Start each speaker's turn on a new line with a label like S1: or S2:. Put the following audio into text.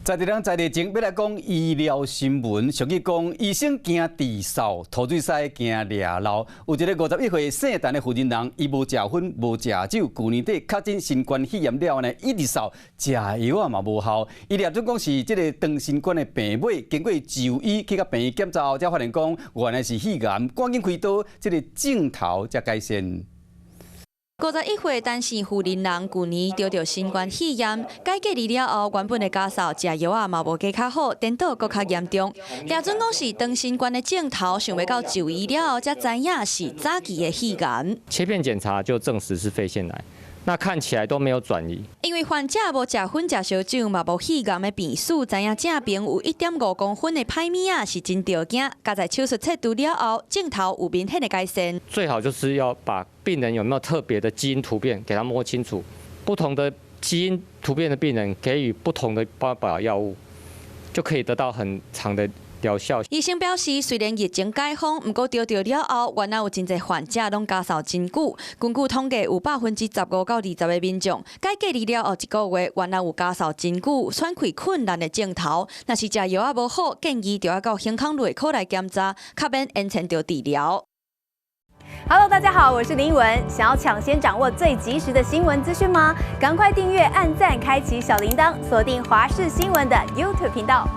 S1: 在地人在地情，欲來講醫療新聞。俗語講，醫生驚治嗽，吐水師驚掠漏。有一个51歲姓陳的婦人人，伊無食薰，無食酒，舊年底確診新冠肺炎了後呢，一直嗽，食藥仔嘛無效。伊掠準講是這个長新冠的病尾，經過就醫去共病院檢查後，才發現講原來是肺癌，趕緊開刀，這个症頭才改善。
S2: 51歲陳姓婦人人，舊年著著新冠肺炎，解隔離了後，原本的咳嗽食藥仔嘛無加較好，顛倒閣較嚴重。掠準講是長新冠的症頭，想袂到就醫了後，才知影是早期的肺癌。
S3: 切片檢查就證實是肺腺癌，那看起來都沒有轉移。
S2: 因為患者無食薰、食燒酒，嘛無肺癌的病史，知影正爿有1.5公分的歹物仔是真著驚。佳哉手術切除了後，症頭有明顯的改善。
S3: 最好就是要把病人有沒有特別的基因突變，給他摸清楚。不同的基因突變的病人，給予不同的標靶藥物，就可以得到很長的療效。
S2: 醫生表示，雖然疫情解封，毋過著著了後，原來有真濟患者攏咳嗽真久。根據統計，有15%到20%的民眾，解隔離了後一個月，原來有咳嗽真久、喘氣困難的症頭。若是食藥仔無好，建議就愛到胸腔內科來檢查，較免延遲著治療。
S4: Hello，大家好，我是林文。想要搶先掌握最及時的新聞資訊嗎？趕快訂閱、按讚、開啟小鈴鐺，鎖定華視新聞的 YouTube 頻道。